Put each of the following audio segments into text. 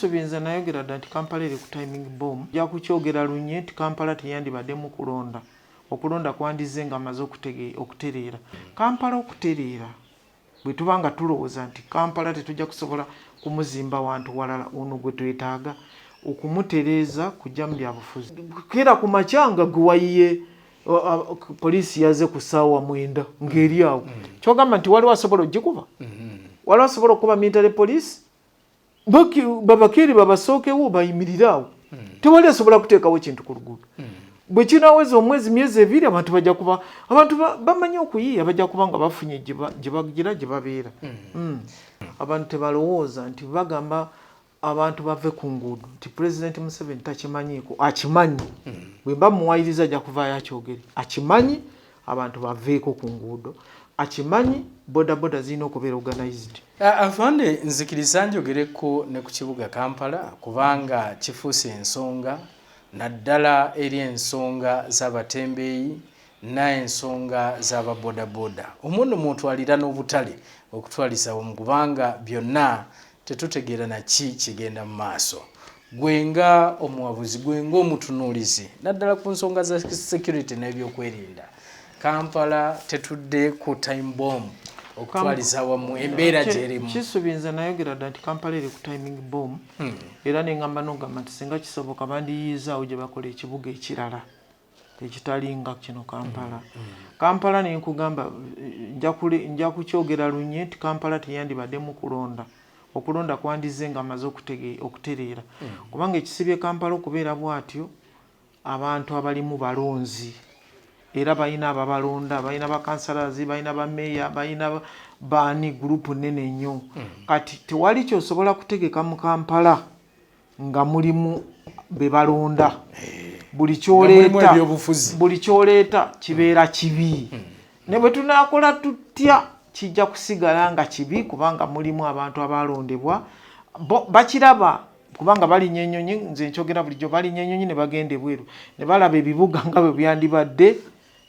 Nze nayogera dda nti Kampala eri ku timing bomb. Nja kukyogera lunye nti Kampala teyandibaddemu kulonda. Okulonda kwandizze nga amaze okutereera. Kampala okutereera, bwe tuba nga tulowooza nti Kampala tetujja kusobola kumuzimba wantu walala, ono gwe twetaaga okumutereeza kujja mu byabufuzi. Keera ku makya nga gwe wayiye poliisi yaze ku ssaawa 9 ng'eri awo. Kyogamba nti waliwo asobola ogikuba? Waliwo asobola okukuba military police? Babakeeri babasookewo bayimirire awo. Tewali asobola kuteekawo kintu ku luguudo. Bwe kinaweza omwezi, myezi 2, abantu bajja kuba abantu bamanyi okuyiiya, bajja kuba nga bafunye gye bagira gye babeera. Abantu tebalowooza nti bagamba abantu bave ku nguudo nti Pulezidenti Museveni takimanyiiko. Akimanyi. Bwe mba muwayiriza ajja kuvaayo akyogere. Akimanyi abantu baveeko ku nguudo, akimanyi bodaboda zirina okubeera organized. Afande, nzikiriza njogereko ne ku kibuga Kampala, kubanga kifuuse ensonga, naddala eri ensonga z'abatembeeyi n'ensonga z'ababodaboda, omwo nno mwotwalira n'obutale okutwaliza wamu, kubanga byonna tetutegeera naki kigenda mu maaso. Gwe nga omuwabuzi, gwe nga omutunuulizi, naddala ku nsonga za security n'ebyokwerinda, Kampala tetudde ku time bomb okutwaliza wamu embeera gyerimu? Kisubi, nze nayogera dda nti Kampala eri ku timing bomb. Era neŋŋamba nogamba nti singa kisoboka bandiyiizaawo gye bakola ekibuga ekirala ekitalinga kino Kampala. Kampala nenkugamba, nja kukyogera lunye nti Kampala teyandibaddemu kulonda. Okulonda kwandizze nga amaze okutereera, kubanga ekisibye Kampala okubeera bw'atyo, abantu abalimu balonzi era balina ababalonda, balina bakansalazi, balina bameeya, balina baani, group nene nnyo. Kati tewali kyosobola kutegeka mu Kampala nga mulimu be balonda. Buli kyoleeta, buli kyoleeta kibeera kibi. Ne bwe tunaakola tutya, kijja kusigala nga kibi, kubanga mulimu abantu abalondebwa. Bakiraba kubanga balinnya ennyonyi. Nze nkyogera bulijjo, balinnya ennyonyi ne bagenda ebweru ne balaba ebibuga nga bwe byandibadde,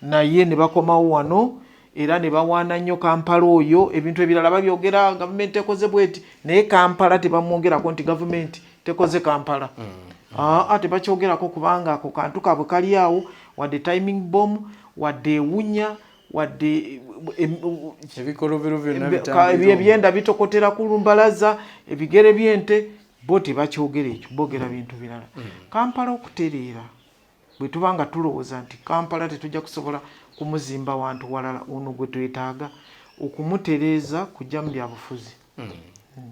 naye ne bakomawo wano era ne bawaana nnyo Kampala oyo. Ebintu ebirala babyogera, gavumenti tekoze bweti, naye Kampala tebamwogerako nti gavumenti tekoze Kampala. Aa, tebakyogerako, kubanga ako kantu kaabwe kali awo. Wadde timing bomb, wadde ewunya, wadde ebikolobero byonna. Ebyenda bitokotera ku lumbalaza, ebigere by'ente, bo tebakyogera ekyo, boogera bintu birala. Kampala okutereera, bwe tuba nga tulowooza nti Kampala tetujja kusobola kumuzimba wantu walala, ono gwe twetaaga okumutereeza kujja mu byabufuzi.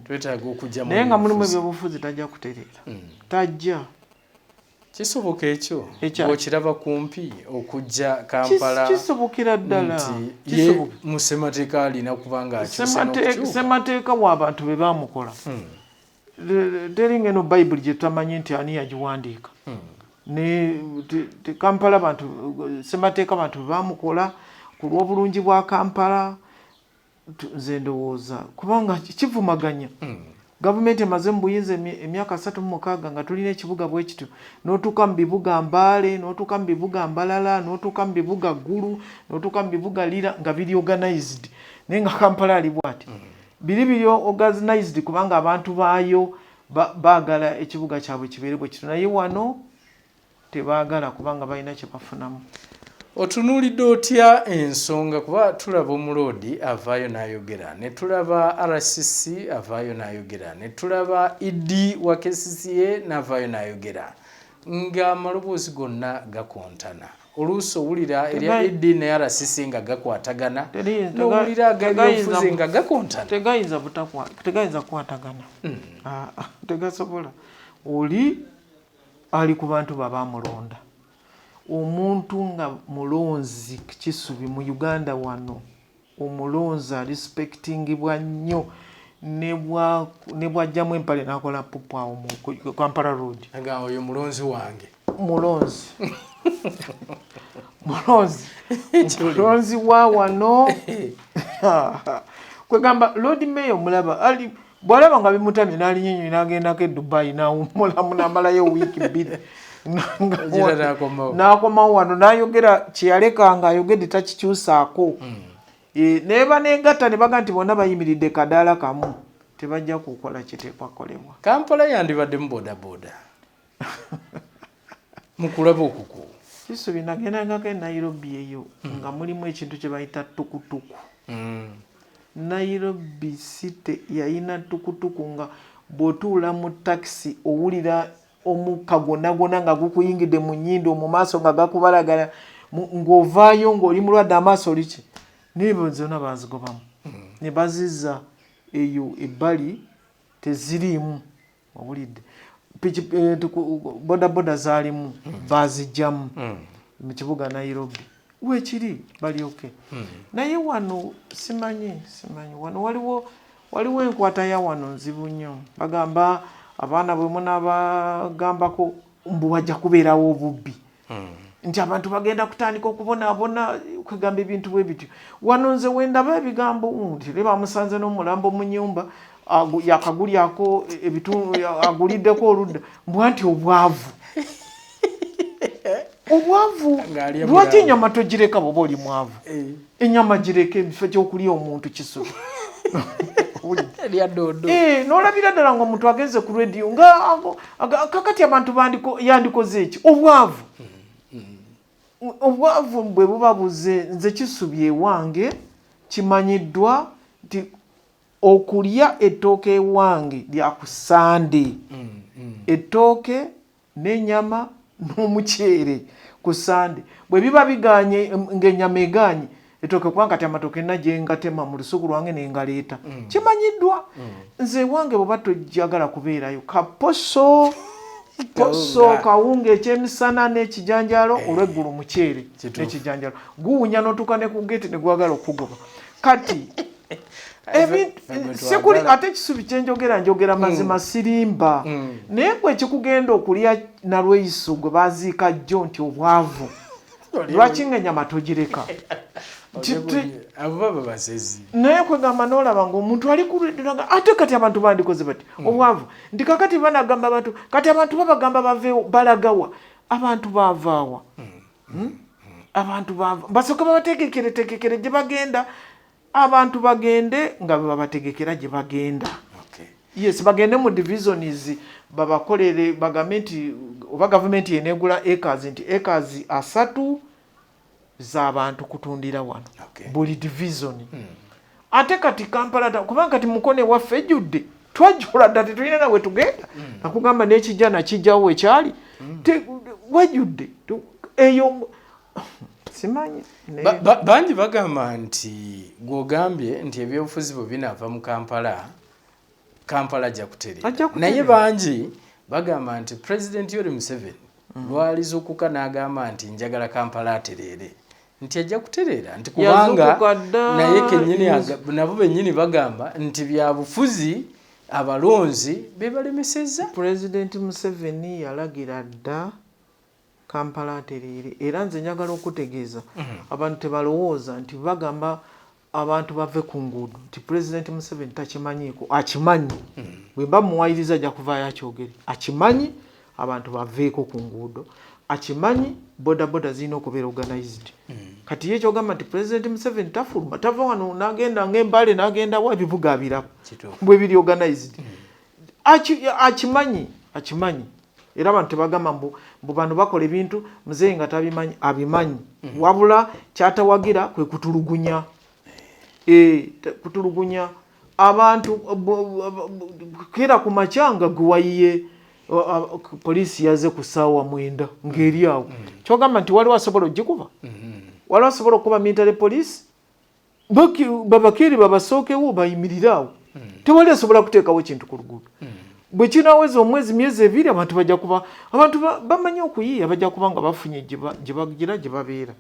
Twetaaga okujja. Naye nga mulimu ebyobufuzi, tajja kutereera, tajja. Kisoboka ekyo okiraba kumpi okujja Kampala? Kisobokera ddala. Ye musemateeka alina kuba nga Semateeka w'abantu be bamukola. Teringa eno Bayibuli gye tutamanyi nti ani yagiwandiika. Ne Kampala bantu, semateeka bantu be bamukola ku lw'obulungi bwa Kampala. Nze ndowooza kubanga kivumaganya. Gavumenti emaze mu buyinza emyaka 36 nga tulina ekibuga bwe kityo, n'otuuka mu bibuga Mbaale, n'otuuka mu bibuga Mbalala, n'otuuka mu bibuga Ggulu, n'otuuka mu bibuga Lira nga biri organized, naye nga Kampala ali bwati. Biri biri organized kubanga abantu baayo baagala ekibuga kyabwe kibeere bwe kityo, naye wano tebaagala kubanga balina kye bafunamu. Otunuulidde otya ensonga, kuba tulaba omuloodi avaayo n'ayogera, ne tulaba RCC avaayo n'ayogera, ne tulaba ED wa KCCA n'avaayo n'ayogera, ng'amaloboozi gonna gakontana? Oluusi owulira erya ED ne RCC nga gakwatagana, n'owulira ag'ebyobufuzi nga gakontana. Tegayinza kukwatagana. Ah, ah, tegasobola. Oli ali ku bantu babamulonda. Omuntu nga mulonzi, Kisubi, mu Uganda wano omulonzi arespectingibwa nnyo, ne bwajjamu empale n'akola pupu awo mu Kampala Road. Agamba, "Oyo mulonzi wange." Mulonzi, mulonzi, mulonzi wa wano. Kwegamba Lord Mayor mulaba ali bwalaba nga bimutamye n'alinya ennyonyi n'agendako e Dubai n'awummulamu n'amalayo wiiki 2. Ogira n'akomawo. N'akomawo wano n'ayogera kyeyaleka nga ayogedde, takikyusaako. Eh, naye baneegatta ne baga nti bonna bayimiridde kadaala kamu. Tebajja kukola kiteekwa kukolebwa. Kampala yandibaddemu bodaboda mukulaba okuku. Kisubi, nagendangako e Nairobi eyo nga mulimu ekintu kye bayita tukutuku. Nairobi City yayina tukutuku, nga bw'otuula mu takisi owulira omukka gwonna gwonna nga gukuyingidde mu nnyindo, mu maaso nga gakubalagala, ng'ovaayo ng'oli mulwadde amaaso oliki. Naye zonna bazigobamu ne bazizza eyo ebbali, teziriimu. Owulidde? Bodaboda zaalimu, bazijjamu mu kibuga Nairobi wekiri, balyoke. Naye wano simanyi, wano waliwo enkwata ya wano nzibu nnyo. Bagamba abaana bwe munaabagambako mbu wajja kubeerawo obubbi, nti abantu bagenda kutandika okubonaabona, kwegamba ebintu bwe bityo. Wano nze wendaba ebigambo nti re bamusanze n'omulambo mu nyumba, yakagulyako ebitundu, aguliddeko oludda, mbwa nti obwavu, obwavu. Ng'alya Lwaki mulambo. Enyama togireka bwoba oli mwavu? Enyama gireka ebifo kyokulya omuntu kisubi. Lya dodo. Eh, n'olabira ddala nga omuntu agenze ku rediyo nga kakati abantu yandikoze eki? Obwavu, obwavu bwe buba buze. Nze Kisubi ewange kimanyiddwa nti okulya ettooke ewange lya ku Sande, ettooke n'ennyama n'omuceere ku Sande. Bwe biba biganye, ng'ennyama eganye, ettooke, kubanga kati amatooke najje ngatema mu lusuku lwange nengaleeta. Kimanyiddwa nze ewange bweba tojagala kubeerayo, kaposo poso, Kawunga. Kawunga ekyemisana n'ekijanjalo, olweggulu muceere n'ekijanjalo. Guwunya n'otuuka ne ku geeti ne gwagala okugoba. Kati Ffe gwe sikuli twagala. Ate Kisubi kyenjogera, njogera mazima, sirimba. Naye gwe ekikugenda okulya nalweyiso gwe baziika jjo nti obwavu, lwaki nga enyama togireka? Abo baba basezi. Naye kwegamba n'olaba ngaomuntu ali kulwediraga, ate kati abantu bandikoze bati obwavu, nti kakati banagamba abantu, kati abantu babagamba baveewo, balagawa? Abantu bavaawa? Abantu bava basooke babategekere tegekere gye bagenda. Abantu bagende nga bwe babategekera gye bagenda. Yes, bagende mu divisions, babakolere, bagambe nti oba gavumenti yenegula acres, nti acres 30 z'abantu kutundira wano buli division. Ate kati Kampala kubanga kati Mukono ewaffe ejjudde, twajjula dda, tetulina nawe tugenda. Nakugamba n'ekijja nakijjawo wekyali. Wajjudde eyo, simanyi. Bangi bagamba nti gwogambye nti ebyobufuzi bwe binaava mu Kampala, Kampala ajja kutereera. Ajja kutereera. Naye bangi bagamba nti President Yoweri Museveni lwalizuukuka n'agamba nti njagala Kampala atereere, nti ajja kutereera, nti kubanga Yazuukuka dda. Naye kennyini nabo bennyini bagamba nti byabufuzi, abalonzi be balemesezza. Pulezidenti Museveni yalagira dda Kampala atereere. Era nze njagala okutegeeza abantu, tebalowooza nti bagamba abantu bave ku nguudo nti Pulezidenti Museveni takimanyiiko. Akimanyi. Bwe mba muwayiriza ajja kuvaayo akyogere. Akimanyi abantu baveeko ku nguudo, akimanyi bodaboda zirina okubeera organized. Kati ye kyogamba nti Pulezidenti Museveni tafuluma, tava wano n'agenda ng'embale n'agenda wa, ebibuga abiraba bwe biri organized. Akimanyi, akimanyi. Era abantu tebagamba mbu bano bakola ebintu muzeeyi nga tabimanyi. Abimanyi, wabula kyatawagira kwe kutulugunya, kutulugunya abantu. Kera ku makya nga gwe wayiye, poliisi yaze ku ssaawa 9 ng'eri awo. Kyogamba nti waliwo asobola ogikuba, waliwo asobola okukuba military police? Babakeeri babasookewo bayimirire awo. Tewali asobola kuteekawo ekintu ku luguudo. Bwe kinaweza omwezi, myezi 2, abantu bajja kuba, abantu bamanyi okuyiiya, bajja kuba nga bafunye gye bagira gye babeera.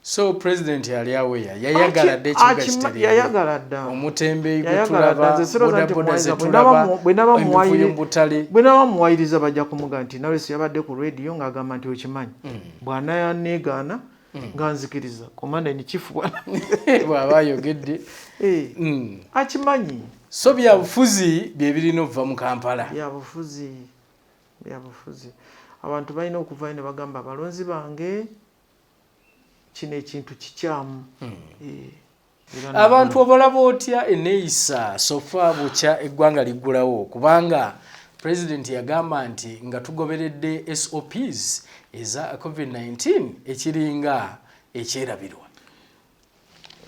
So president yali aweya, yayagala dda ekibuga kitereere. Yayagala dda. Omutembeeyi gwe Yayagala dda. tulaba, Nze sirowooza nti bodaboda muwayiriza. zetulaba, Bwe naba emivuyo mu butale. Bwe naba muwayiriza bajja kumuga nti Nalweyiso yabadde ku rediyo ng'agamba nti okimanyi, bw'ananeegaana nga nzikiriza commander in chief bwana bw'aba ayogedde. Eh, akimanyi. So byabufuzi bye birina okuva mu Kampala. Byabufuzi, byabufuzi. Abantu balina okuvayo ne bagamba abalonzi bange kino ekintu kikyamu. Eh. Abantu obalaba otya eneeyisa so far bukya eggwanga liggulawo? Kubanga pulezidenti yagamba nti nga tugoberedde SOPs eza COVID-19, ekiringa ekyerabirwa.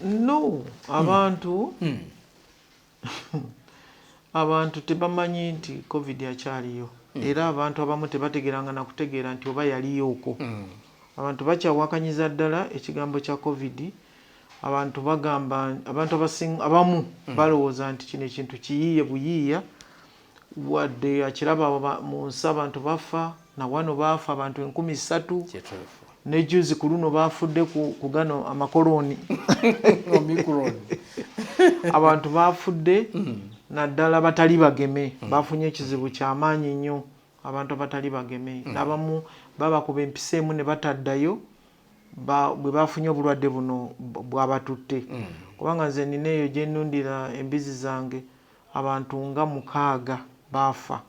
No, abantu tebamanyi nti COVID akyaliyo, era abantu abamu tebategeranga nakutegeera nti oba yaliyooko. Abantu bakyawakanyiza ddala ekigambo kya COVID. Abantu bagamba, abantu abasinga abamu balowooza nti kino ekintu kiyiiye buyiiya, wadde akiraba mu nsi abantu bafa, nawano baafa abantu 3000. Ne juzi ku luno bafudde ku gano amakoloni. Omicron. Abantu bafudde, naddala batali bageme. Bafunye ekizibu kyamaanyi nnyo abantu abatali bageme. N'abamu babakuba empisa emu ne bataddayo, bwe bafunye obulwadde buno bwabatutte. Kubanga nze nina eyo gye nnundira embizi zange, abantu nga 6 baafa.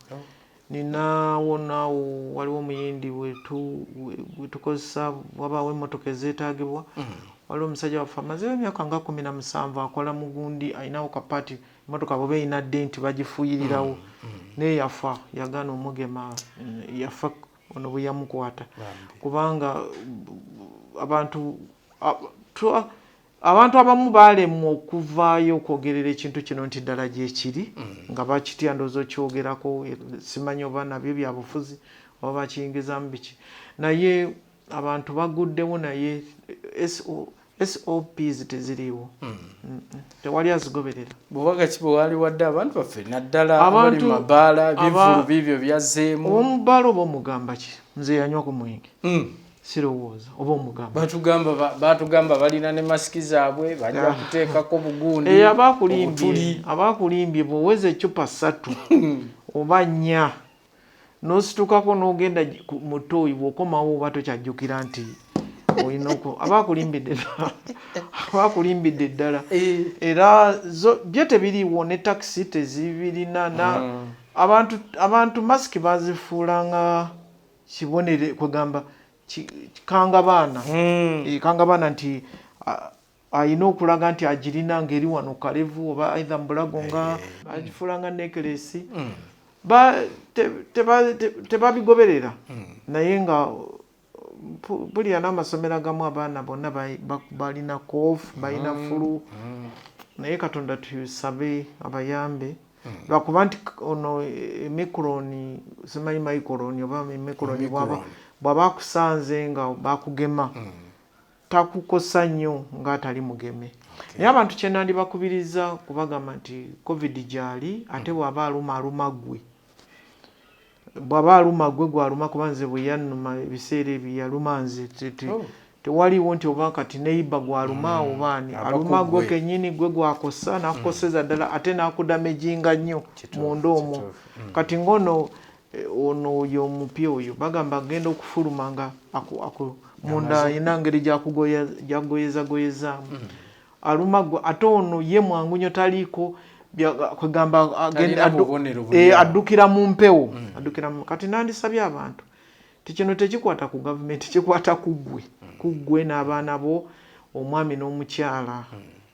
Ninawo naawo waliwo omuyindi wetukozesa, wabaawo emmotoka ezeetaagibwa. Waliwo omusajja waffe amazeewo emyaka nga 17, akola mugundi, alinawo kapaati, emmotoka bweba erina denti bagifuuyirirawo. Naye yafa, yagaana omugema, yafa ono bwe yamukwata. Kubanga abantu abamu baalemwa okuvaayo okwogerera ekintu kino nti ddala gyekiri, nga bakitya ndowooza okyogerako, simanyi oba nabyo byabufuzi oba bakiyingizaamu biki, naye abantu baguddewo. Naye SOPs teziriiwo. Tewali azigoberera. Bubaka ki bwe waali wadde abantu baffe, naddala abali mu mabaala, bivvulu biibyo byazzeemu? Omubaala oba omugamba ki? Nze yanywa ku mwenge, sirowooza oba omugamba. Batugamba balina ne masiki zaabwe, bajja kuteekako bugundi. Eh, abakulimbye, abakulimbye. Bw'oweza eccupa 3 oba 4 n'ositukako n'ogenda mu ttooyi, bw'okomawo oba tokyajjukira nti olina abakulimbidde, abakulimbidde ddala. Era zo byo tebiriiwo, ne takisi tezibirina na abantu masiki bazifuula nga kibonere, kwegamba kanga baana. Kanga baana nti ayina okulaga nti agirina ng'eri wano kalevu oba either mubulago, nga bagifuula nga necklace. Tebabigoberera. Naye nga bulya n'amasomero agamu abaana bonna balina cough, balina flu. Naye Katonda tusabe abayambe, lwakuba nti ono Omicron, simanyi micron oba Omicron, bw'aba akusanze nga bakugema, takukosa nnyo ng'atali mugeme. Naye abantu kyenandibakubiriza kubagamba nti COVID gyali, ate bw'aba aluma, aluma ggwe. Bw'aba aluma ggwe gwaluma, kuba nze bwe yannuma ebiseera ebyo yaluma nze. Tewaliwo nti oba kati neighbour gwaluma oba ani. Aba Aluma ku gwe ggwe. kennyini, gwe gwakosa, nakukoseza ddala, ate nakudamaginga nnyo munda omwo. Kati ngono ono oyo omupya oyo bagamba agenda okufuluma nga munda alina ngeri gyakugoyezagoyezaamu. Aluma gwe, ate ono ye mwangu nnyo, taliiko kwegamba Talina bubonero buli awo. Addukira mu mpewo, addukira mu. Kati nandisabye abantu ti kino tekikwata ku gavumenti, kikwata ku ggwe, ku ggwe n'abaana bo, omwami n'omukyala.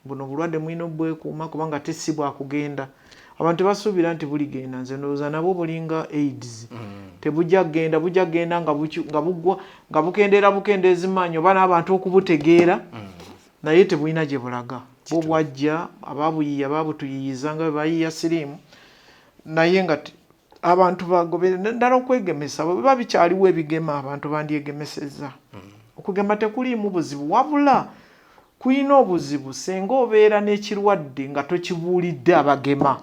Buno obulwadde mulina obwekuuma, kubanga tesi bwakugenda. Abantu tebasuubira nti buligenda. Nze ndowooza nabwo bulinga AIDS, tebujja kugenda, bujja kugenda nga bugwa, nga bukendeera bukendeeza maanyi oba n'abantu okubutegeera, naye tebulina gye bulaga. Bwo bwajja, ababuyiiya babutuyiiyiza nga bwe bayiiya siriimu, naye nga abantu bagobere ddala okwegemesa. Bwe biba bikyaliwo ebigema, abantu bandyegemesezza. Okugema tekuliimu buzibu, wabula kuyina obuzibu singa obeera n'ekirwadde nga tokibuulidde abagema.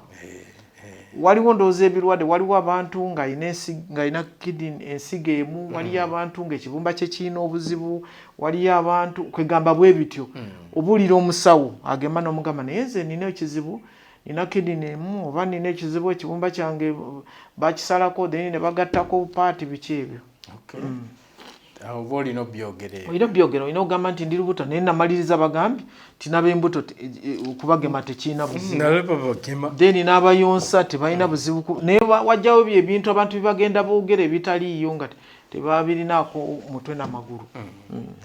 Waliwo ndowooza ebirwadde, waliwo abantu ng'alina kidney ensigo emu, waliyo abantu ng'ekibumba kye kirina obuzibu, waliyo abantu kwegamba bwe bityo. Obuulira omusawo agema n'omugamba, naye nze nina ekizibu, nina kidney emu, oba nina ekizibu ekibumba kyange bakisalako then ne bagattako paati, biki ebyo. Awo oba olina obyogera ebyo. Olina obyogera, olina okugamba nti ndi lubuto, naye namaliriza bagambye nti n'ab'embuto okubagema tekirina buzibu. Nabo babagema. Then n'abayonsa tebalina buzibu naye wajjawo ebyo ebintu abantu bye bagenda boogera ebitaliiyo nga tebabirinaako mutwe n'amagulu.